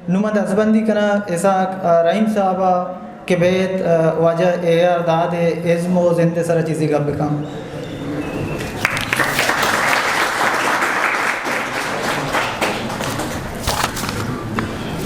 نوں من دزبندی کناں اسحاق، آ، رحیم صاحب ءَ کہ بیت، آ، واجہ اے آر داد ءِ ازم ءُ زند ءِ سرا چیزے گپ بکن۔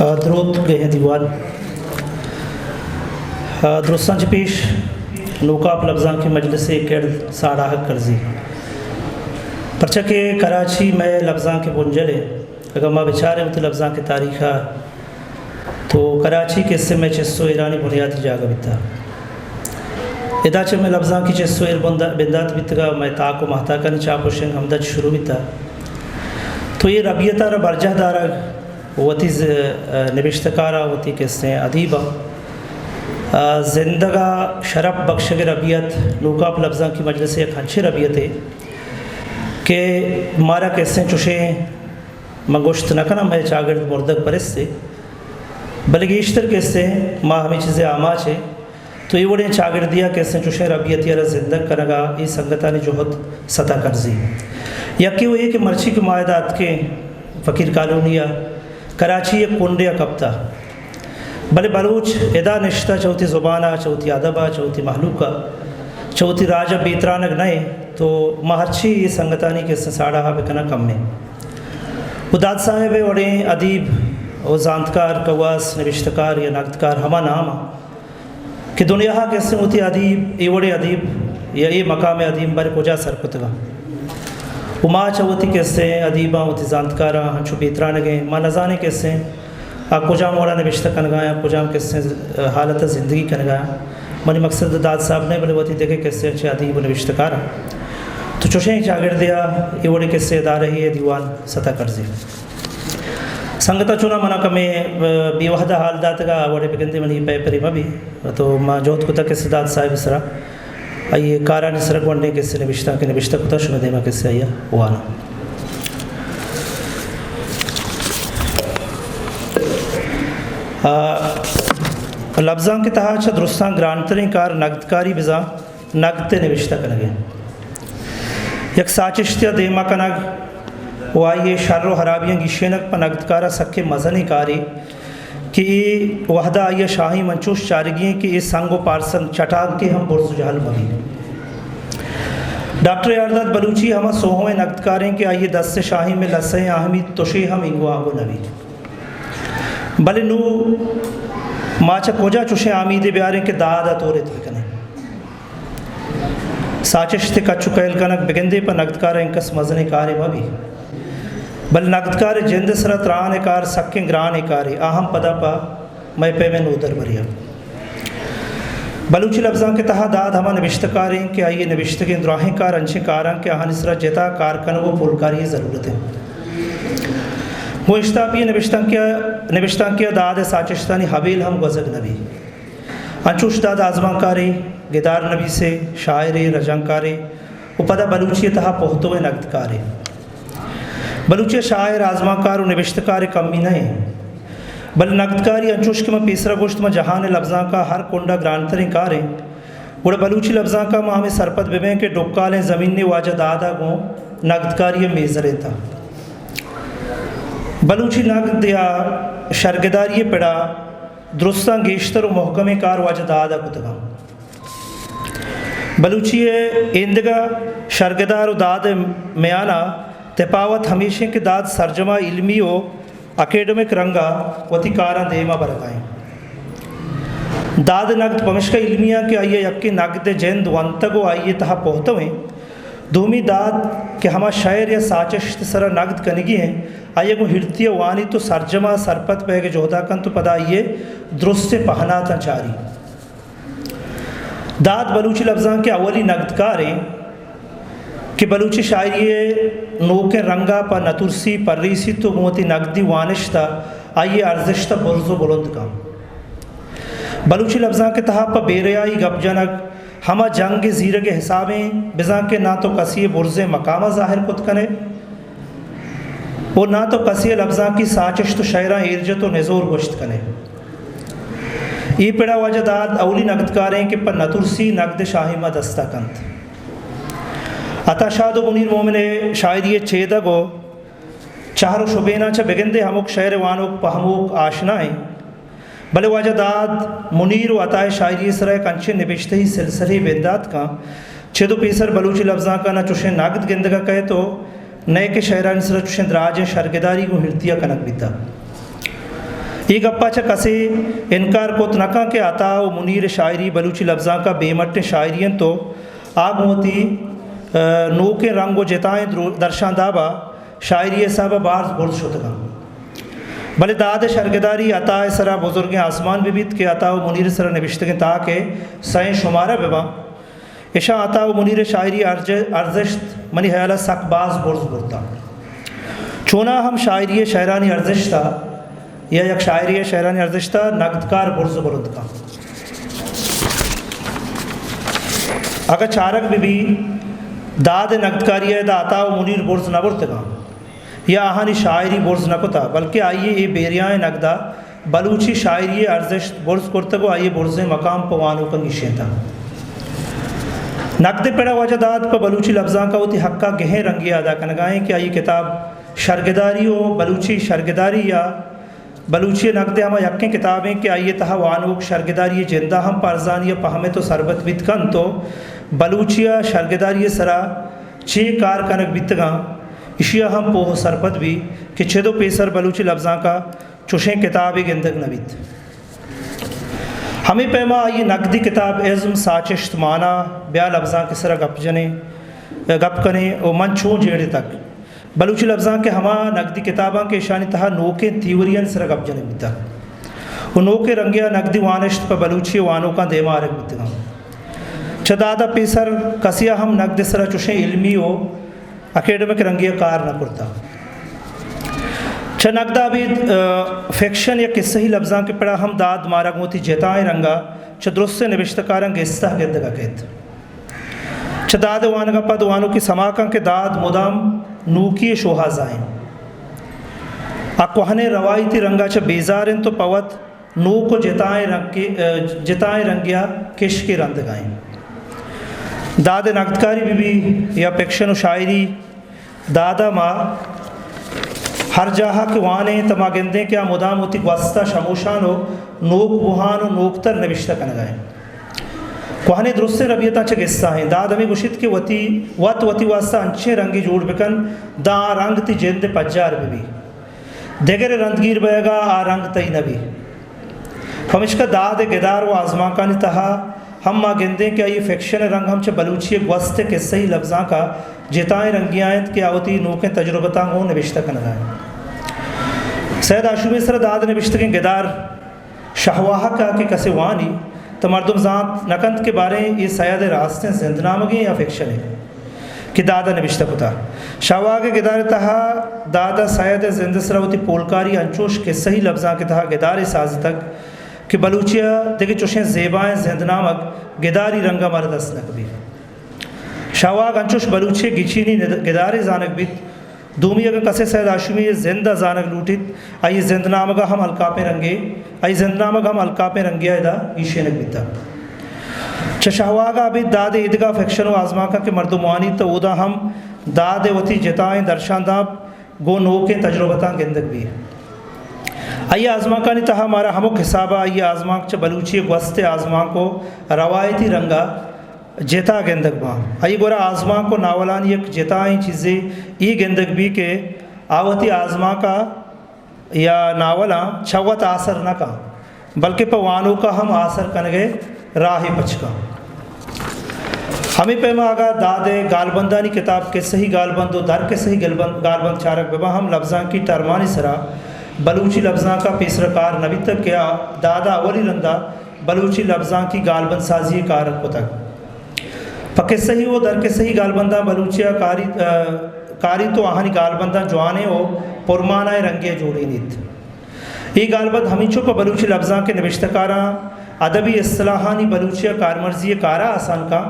آ، دروت گہیں دیوان۔ آ، درستاں چہ پیش نوکاپ لبزانکی مجلس ءِ کرد ساڑاہگ کرزی۔ پرچا کہ کراچی مئے لبزانک ءِ بنجل ءِ۔ اگاں ما بچاریں وتی لبزانک ءِ تاریخ ءَ، تو کراچی کسے مئے چست ءُ ایرانی بنیادی جاگہ بیتگ۔ ادا چہ مئے لبزانکی چست ءُ ایر بند-، بندات بیتگ ءُ مئے تاک ءُ ماہتاکانی چاپ ءُ شنگ ہمدا چہ شروع بیتگ۔ تو اے ربیت ءَ را برجاہ دارگ، وتی ز-، نبشتکار ءَ، وتی کسے ادیب ءَ، زندگ ءَ شرپ بخشگ ءِ ربیت، نوکاپ لبزانکی مجلس ءِ یک انچیں ربیتے کہ مارا کسے چوشیں، من گوشت نہ کناں مئے چاگرد مردگ پرستے، بلے گیشتر کسے ما ہمے چیزے آماچ ایں۔ تو اے وڑیں چاگردے ءَ کسے چوشیں ربیتے ءَ را زندگ کنگ ءَ اے سنگتانی جہد ستا کرزی۔ یکے وَ اے کہ مرچی کہ ما ادا اتکیں فقیر کالونی ءَ، کراچی یک کنڈے ءَ کپتہ، بلے بلوچ ادا نشتہ چہ وتی زبان ءَ، چہ وتی ادب ءَ، چہ وتی مہلوک ءَ، چہ وتی راج ءَ بے ترانگ نہ ایں۔ تو ما ہرچی اے سنگتانی کسے ساڑاہ ءَ بکناں کم ایں۔ ءُ داد صاحب ءِ وڑیں ادیب ءُ زانتکار، کواس، نبشتکار یا نگدکار ہما نام اَنت کہ دنیا ءَ کسے وتی ادیب، اے وڑیں ادیب یا اے مقام ءِ ادیب بارے کجا سر کتگ اَنت۔ ءُ ما چہ وتی کسے ادیباں، وتی زانتکاراں انچو بے ترانگ ایں، ما نہ زانیں کسے آ کجام وڑا نبشتہ کنگا اَنت، کجام کسے حالت ءَ زندگی کنگا اَنت۔ منی مقصد داد صاحب نہ اِنت، بلے وتی دگہ کسے چہ ادیب ءُ نبشتکاراں۔ تو چوشیں چاگردے ءَ اے وڑیں کسے ادارہے ءِ دیوان ستا کرزی۔ سنگتاں چوناں منا کمے، ءَ، بے وہد ءَ حال داتگ ءَ، وڑے بگندے منی پیپرے مہ بی۔ تو ما جہد کتگ کسے داد صاحب ءِ سرا، آئی ءِ کارانی سرا گونڈیں کسے نبشتانکے نبشتہ کتگ، شمئے دیما کسے آئی ءَ واناں۔ آ، لبزانک ءِ تہا چہ درستاں گرانتریں کار نگدکاری بزاں نگد ءِ نبشتہ کنگ اِنت۔ یک ساچشتے ءَ دیما کنگ ءُ آئی ءِ شر ءُ ہرابیاں گیشینگ پہ نگدکار ءَ سکیں مزنیں کارے کہ اے وہد ءَ آئی ءَ شاہیم انچوش چارگی اِنت کہ اے سنگ ءُ پارسنگ چٹانکے ہم برز ءُ جہل مہ بیت۔ ڈاکٹر اے آر داد بلوچی ہما سوہویں نگدکار اِنت کہ آئی ءِ دست ءِ شاہیم ءِ لسئیں آہمیت تشے ہم اینگو آنگو نہ بیت۔ بلے نوں ما چہ کجا چوشیں آمیدے بیاریں کہ داد ءَ تورت بکنیں؟ ساچشت ءِ کچ ءُ کئیل کنگ بگندے پہ نگدکار ءَ انکس مزنیں کارے مہ بی، بلے نگدکار ءِ جند ءِ سرا تران ءِ کار سکیں گرانیں کارے، آ ہم پدا پہ مئے پیمیں نودربرے ءَ۔ بلوچی لبزانک ءِ تہا داد ہما نبشتہ کارے اِنت کہ آئی ءِ نبشتگیں دراہیں کار انچیں کار اَنت کہ آہانی سرا جتا کار کنگ ءُ پولکاری ءِ ضرورت اِنت۔ گوں اشتاپی ءِ نبشتانکے ءَ، نبشتانکے ءَ داد ءِ ساچشتانی ہبیل ہم گوزگ نہ بیت۔ انچوش داد آزمانکارے، گدار نبیسے، شاعرے، رجانکارے ءُ پدا بلوچی ءِ تہا پہتویں نگدکارے۔ بلوچی ءِ شاعر، آزمانکار ءُ نبشتکار ءِ کمی نہ اِنت، بلے نگدکاری انچوش کہ من پیسرا گوشت، ماں جہان ءِ لبزانک ءَ ہر کنڈ ءَ گرانتریں کار اِنت، گڑا بلوچی لبزانک ءَ ما ہمے سرپد بہ بئیں کہ ڈکالیں زمین ءِ واجہ داد ءَ گوں نگدکاری ءِ میزر اِنت۔ بلوچی نگد یا شرگداری ءِ پڑا درستاں گیشتر ءُ مہکمیں کار واجہ داد ءَ کتگ اَنت۔ بلوچی ءِ ایندگہ شرگدار ءُ داد ءِ میان ءَ تپاوت ہمیش اِنت کہ داد سرجم ءَ علمی ءُ اکیڈمک رنگ ءَ وتی کاراں دیم ءَ برگ ءَ اِنت۔ داد ءِ نگد پمشکا علمی اِنت کہ آئی ءَ یکے نگد ءِ جند ونتگ ءُ آئی ءِ تہا پہتو اِنت۔ دومی داد کہ ہما شئیر یا ساچشت ءِ سرا نگد کنگی اِنت، آئی ءَ گوں ہیرتی ءَ وانیت ءُ سرجم ءَ سرپد بئیگ ءِ جہد ءَ کنت ءُ پدا آئی ءِ درستیں پہناتاں چاریت۔ داد بلوچی لبزانک ءِ اولی نگدکارے کہ بلوچی شاعری ءِ نوکیں رنگ ءَ پہ نترسی پریسیت ءُ گوں وتی نگدی وانشت ءَ آئی ءِ ارزشت ءَ برز ءُ بلند کنت۔ بلوچی لبزانک ءِ تہا پہ بے ریائی گپ جنگ ہما جنگ ءِ زیرگ ءِ حسابیں، بزاں کہ ناں تو کسے ءِ برزیں مقام ءَ ظاہر کت کن ئے ءُ ناں تو کسے ءِ لبزانکی ساچشت ءُ شئیراں ایر جت ءُ نزور گوشت کن ئے۔ اے پڑا واجہ داد اولی نگدکاریں کہ پہ نترسی نگد ءِ شاہیم ءَ دست ءَ کنت۔ عطا شاد ءُ منیر مومن ءِ شاعری ءِ چیدگ ءُ چہر و شبیناں چہ بگندے ہمک شئیر ءِ وانوک پہموک آشنا ایں۔ بلے واجہ داد منیر و عطا ءِ شاعری ءِ سرا یک انچیں نبشتہی سلسلے بندات کن، چد و پیسر بلوچی لبزانک ءَ نہ چوشیں نگد گندگ ءَ کئیت و نئے کہ شئیرانی سرا چوشیں دراجیں شرگداری گوں ہیرتی ءَ کنگ بیتگ۔ اے گپ ءَ چہ کسے انکار کت نہ کن کہ عطا و منیر ءِ شاعری بلوچی لبزانک ءَ بے مٹیں شاعری انت و آ گوں وتی، ء، نوکیں رنگ و جتائیں درو-، درشانداب ءَ شاعری ءِ حساب ءَ باز برز شتگ انت۔ بلے داد ءِ شرگداری عطا ءِ سرا بزرگیں آسمان بہ بیت کہ عطا و منیر ءِ سرا نبشتگیں تاک ءِ سئیں شمارہ بہ باں۔ اشاں عطا و منیر ءِ شاعری ارج-، ارزشت منی ہیال ءَ سک باز برز برتاں۔ چوناہا ہم شاعری ءِ شئیرانی ارزشت ءَ یا یک شاعرے ءِ شئیرانی ارزشت ءَ نگدکار برز بلند کن۔ اگاں چارگ بہ بی، داد ءِ نگدکاری ءَ ادا عطا و منیر برز نہ برتگاں یا آہانی شاعری برز نہ کتا، بلکہ آئی ءِ اے بیریائیں نگد ءَ بلوچی شاعری ءِ ارزشت برز کرتگ و آئی ءِ برزیں مقام پہ وانوکاں گیشینتگ۔ نگد ءِ پڑ ءَ واجہ داد پہ بلوچی لبزانک ءَ وتی حق ءَ گہیں رنگے ءَ ادا کنگ ءَ ایں کہ آئی ءِ کتاب شرگداری و بلوچی شرگداری یا بلوچی ءِ نگد ءِ ہما یکیں کتابیں کہ آئی ءِ تہا وانوک شرگداری ءِ جند ءَ ہم پہ ارزانی ءَ پہمت و سرپد بیت کنت و بلوچی ءِ شرگداری ءِ سرا چے کار کنگ بیتگاں، ایشی ءَ ہم پوہ و سرپد بی کہ چد و پیسر بلوچی لبزانک ءَ چوشیں کتابے گندگ نہ بیت۔ ہمے پیما آئی ءِ نگدی کتاب ازم، ساچشت، مانا، بیا لبزانک ءِ سرا گپ جنیں، گپ کنیں و من چون جیڑتگ۔ بلوچی لبزانک ءِ ہما نگدی کتاباں کہ ایشانی تہا نوکیں تیوریانی سرا گپ جنگ بیتگ و نوکیں رنگے ءَ نگدی وانشت پہ بلوچی ءِ وانوکاں دیما آرگ بیتگاں۔ چہ داد ءَ پیسر کسے ءَ ہم نگد ءِ سرا چوشیں علمی و اکیڈمک رنگے ءَ کار نہ کرتگ۔ چہ نگد ءَ ابید، ء، فکشن یا کسہی لبزانک ءِ پڑ ءَ ہم داد مارا گوں وتی جتائیں رنگ ءَ چہ درستیں نبشتہ کاراں گستا گندگ ءَ کئیت۔ چہ داد ءِ وانگ ءَ پد وانوکی سما کن کہ داد مدام نوکی ءِ شوہازا انت۔ آ کوہنیں روایتی رنگ ءَ چہ بیزار انت و پہ وت نوک و جتائیں رنگے، ء، جتائیں رنگے ءَ کشکے رندگ ءَ انت۔ داد ءِ نگدکاری بہ بی یا فکشن و شاعری، داد ءَ ما ہر جاہ ءَ کہ وانیں تہ ما گندیں کہ آ مدام وتی گوست ءَ شموشان و نوک بوہان و نوکتر نبشتہ کنگ ءَ انت۔ کوہنیں درستیں ربیتاں چہ گسا انت۔ داد ہمے گوشیت کہ وتی، وت وتی واستا انچیں رنگے جوڑ بکن، داں آ رنگ تئی جند ءِ پجار بہ بی۔ دگرے رندگیر بئیگ ءَ آ رنگ تئی نہ بی۔ پمیشکا داد ءِ گدار و آزمانکانی تہا ہم ما گندیں کہ آئی ءِ فکشن ءِ رنگ ہم چہ بلوچی ءِ گوست ءِ کسہی لبزانک ءَ جتائیں رنگے ءَ انت کہ آ وتی نوکیں تجربتاں گوں نبشتہ کنگ ءَ انت۔ سید ہاشمی ءِ سرا داد ءِ نبشتگیں گدار شہواہک ءَ کہ کسے وانی، تہ مردم زانت نہ کنت کہ باریں اے سید ءِ راستیں زندنامگے یا فکشنے کہ داد ءَ نبشتہ کتہ۔ شہواہک ءِ گدار ءِ تہا داد ءَ سید ءِ زند ءِ سرا وتی پولکاری انچوش کسہی لبزانک ءِ تہا گدارے سازتگ کہ بلوچی ءَ دگہ چوشیں زیبائیں زندنامگ گداری رنگ ءَ مارا دست نہ کپیت۔ شہواہک انچوش بلوچی ءِ گچینی ند-، گدارے زانگ بیت۔ دومی اگاں کسے سید ہاشمی ءِ زند ءَ زانگ لوٹیت، آئی ءِ زندنامگ ءَ ہم الکاپیں رنگے، آئی ءِ زندنامگ ہم الکاپیں رنگے ءَ ادا گیشینگ بیتگ۔ چہ شہواہک ءَ ابید داد ءِ ایدگہ فکشن و آزمانکاں کہ مردم وانیت تہ اودا ہم داد ءِ وتی جتائیں درشانداب گوں نوکیں تجربتاں گندگ بیت۔ آئی ءِ آزمانکانی تہا مارا ہمک حساب ءَ آئی ءِ آزمانک چہ بلوچی ءِ گوست ءِ آزمانک و روایتی رنگ ءَ جتا گندگ باں۔ آئی گورا آزمانک و ناولانی یک جتائیں چیزے اے گندگ بی کہ آ وتی آزمانک ءَ یا ناولاں چہ وت آسر نہ کن، بلکہ پہ وانوک ءَ ہم آسر کنگ ءِ راہے پچ کن۔ ہمے پیما اگاں داد ءِ گالبندانی کتاب کسہی گالبند و در کسہی گلبند، گالبند چارگ بہ باں ہم لبزانکی ٹرمانی سرا بلوچی لبزانک ءَ پیسرا کار نہ بیتگ کہ آ داد ءَ اولی رندا بلوچی لبزانکی گالبند سازی ءِ کار کتگ۔ پہ کسہی و در کسہی گالبنداں بلوچی ءَ کاری، ءَ، کاریت و آہانی گالبنداں جوانیں و پرمانائیں رنگے ءَ جوڑینیت۔ اے گالبند ہمینچو پہ بلوچی لبزانک ءِ نبشتہ کاراں ادبی اصطلاحانی بلوچی ءَ کارمرزی ءِ کار ءَ آسان کن،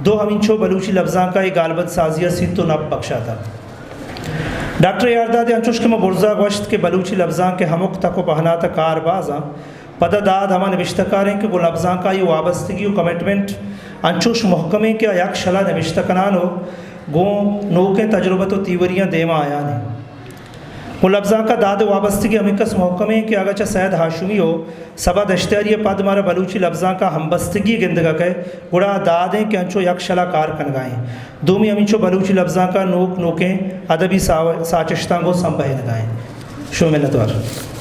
دو ہمینچو بلوچی لبزانک ءَ اے گالبند سازی ءَ سیت و نپ بکشاتگ۔ ڈاکٹر یارداد ءَ انچوش کہ ما برزا گوشت کہ بلوچی لبزانک ءِ ہمک تک و پہنات ءَ کار باز آں، پدا داد ہما نبشتہ کاریں کہ گوں لبزانک ءَ آئی ءِ وابستگی و کمٹمنٹ انچوش مہکمیں کہ آ یک شلا نبشتہ کنان و گوں نوکیں تجربت و تیوریاں دیما آیان انت۔ گوں لبزانک ءِ داد ءِ وابستگی ہمینکس مھکم ایں کہ اگاں چہ سید ہاشمی ءُ صبا دشتیاری ءَ پد مارا بلوچی لبزانک ءَ ہمبستگی گندگ ءَ کئے، گڑا آ داد ایں کہ انچو یکشل ءَ کار کنگ ءَ ایں۔ دومی ہمینچو بلوچی لبزانک ءَ نوک نوکیں ادبی سا-، ساچشتاں گوں سمبہینگ ءَ ایں۔ شمئے منتوار۔